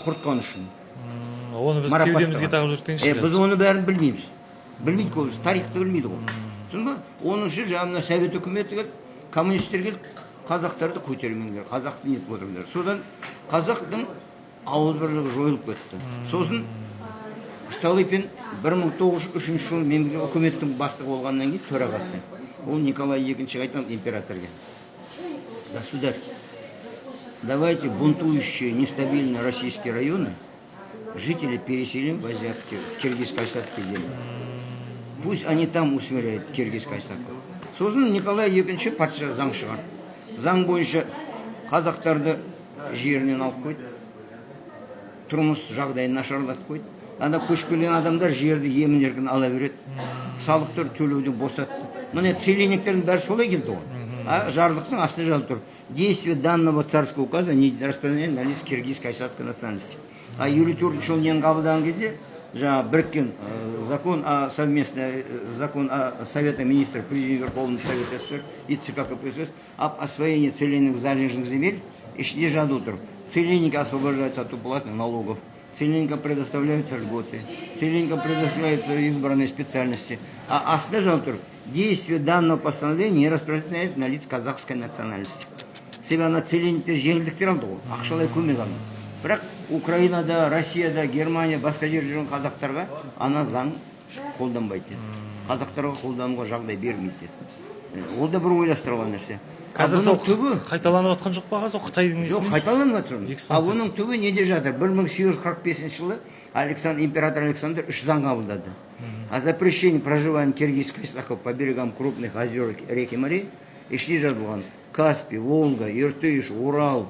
Құртқан үшін. Оны біз Марапаттаған. кеудемізге тағып жүрдік деңізші. Біз оны бәрін білмейміз. Білмейді көбісі, тарихты білмейді ғой. Түсіндің ба? Оның үшін жаңағы мына Совет үкіметі келді, коммунистер келді, қазақтарды көтермеңдер, қазақты нетіп отырыңдар. Содан қазақтың ауызбірлігі жойылып кетті. Сосын Столыпин 1903 жылы мемлекет үкіметтің бастығы болғаннан кейін, төрағасы, ол Николай Екіншіге айтқан, императорға: «Государь, давайте бунтующие, нестабильные российские районы жители переселим в азиатские, киргиз-кайсакские земли. Пусть они там усмиряют киргиз-кайсаков». Сосын Николай Екінші патша заң шығарды. Заң бойынша қазақтарды жерінен алып қойды, тұрмыс жағдайын нашарлатып қойды. Ана көшіп келген адамдар жерді емін еркін ала береді, салықтар төлеуден босатты. Міне, целинниктердің бәрі солай келді ғой. А жарлықтың астында жазылып тұр: «Действие данного царского указа не распространяется на лиц киргиз-кайсацкой национальности». А 54-жылы нені қабылдаған кезде, жаңағы біріккен закон о совместный закон о Совета министров, Президента Верховного Совета СССР и ЦК КПСС об освоении целинных залежных земель, ішінде жазылып тұр: целинники освобождаются от уплаты налогов, целинникам предоставляются льготы, целинникам предоставляются избранные специальности. А астында жазылып тұр: «Действие данного постановления не распространяется на лиц казахской национальности». Себебі ана целинниктер жеңілдіктер алды ғой, ақшалай көмек алды. Бірақ Украинада, Россияда, Германия, басқа жерде жүрген қазақтарға ана заң қолданбайды деді, қазақтарға қолдануға жағдай бермейді деді. Ол да бір ойластырылған нәрсе. А Қазір бұның сол түбі қайталанып жатқан жоқ па, аға, сол Қытайдың Жоқ, несімен? қайталанып жатыр. А Экспансиясы. оның түбі неде жатыр? 1845 жылы Александр, император Александр үш заң қабылдады: о запрещении проживания киргиз-кайсаков по берегам крупных озер, рек и морей. Ішінде жазылған Каспий, Волга, Иртыш, Урал,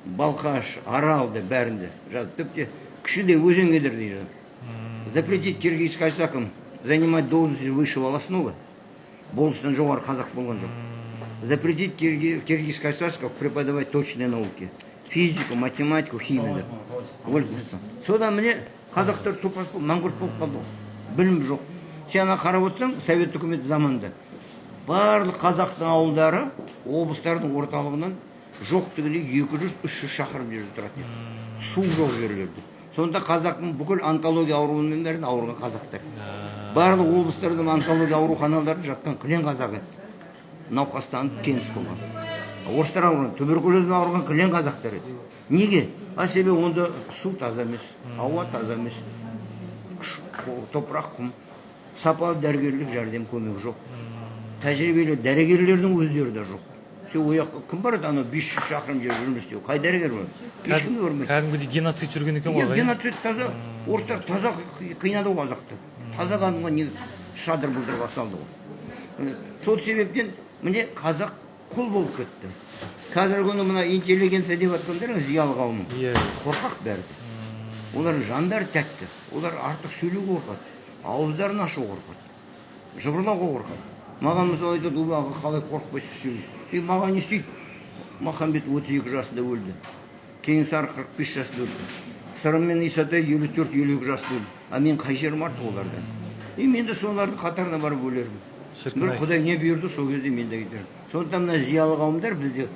Балқаш, Арал деп бәрінде жазды. Тіпті кіші де өзенге де жазды. Запретить киргиз-кайсакам занимать должность выше волостного, болыстан жоғары қазақ болған жоқ. Запретить киргиз-кайсаков преподавать точные науки: физику, математику, химию деп. Содан, міне, қазақтар топас болып, мәңгүрт болып қалды ғой, білім жоқ. Сен ана қарап отырсаң, Совет үкіметі заманында барлық қазақтың ауылдары облыстардың орталығынан жоқ дегенде 200-300 шақырым жерде тұрады еді, су жоқ жерлерде. Сонда қазақтың бүкіл онкология ауруымен бәрін ауырған қазақтар. Барлық облыстарда онкология ауруханаларында жатқан кілең қазақ еді, науқастанып кеңіс болған. Орыстар ауырған, туберкулезбен ауырған кілең қазақтар еді. Неге? А себебі онда су таза емес, ауа таза емес, топырақ құм, сапалы дәрігерлік жәрдем, көмек жоқ, тәжірибелі дәрігерлердің өздері де жоқ. Сен ол жаққа кім барады? Анау 500 шақырым жер жұмыс істеу, қай дәрігер барады? Ешкім де бармайды. Кәдімгідей геноцид жүрген екен ғой, Иә, аға, иә? Геноцид таза. Орыстар таза қинады ғой қазақты, таза кәдімгі не шадыр бұлдырға салды ғой. Сол себептен, міне, қазақ құл болып кетті. Қазіргі күні мына интеллигенция деп жатқандарың, зиялы қауым, қорқақ бәрі де. Олардың жандары тәтті, олар артық сөйлеуге қорқады, ауыздарын ашуға қорқады, жыбырлауға қорқады. Маған, мысалы, айтады: «Ойбай, аға, қалай қорықпайсыз, сөйлейсіз?» Е, маған не істейді? Махамбет 32 жасында өлді, Кенесары 45 жасында өлді, Сырым мен Исатай 54, 52 жасында өлді. А мен қай жерім артық олардан? И мен де солардың қатарына барып өлермін. Шіркін бір ай. Құдай не бұйырды, сол кезде мен де кетермін. Сондықтан мына зиялы қауымдар бізде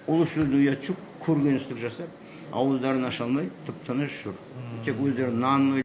ұлы сөздің ұяты жоқ, көргенсіздік жасап, ауыздарын аша алмай, тып тыныш жүр, тек өздері нанын.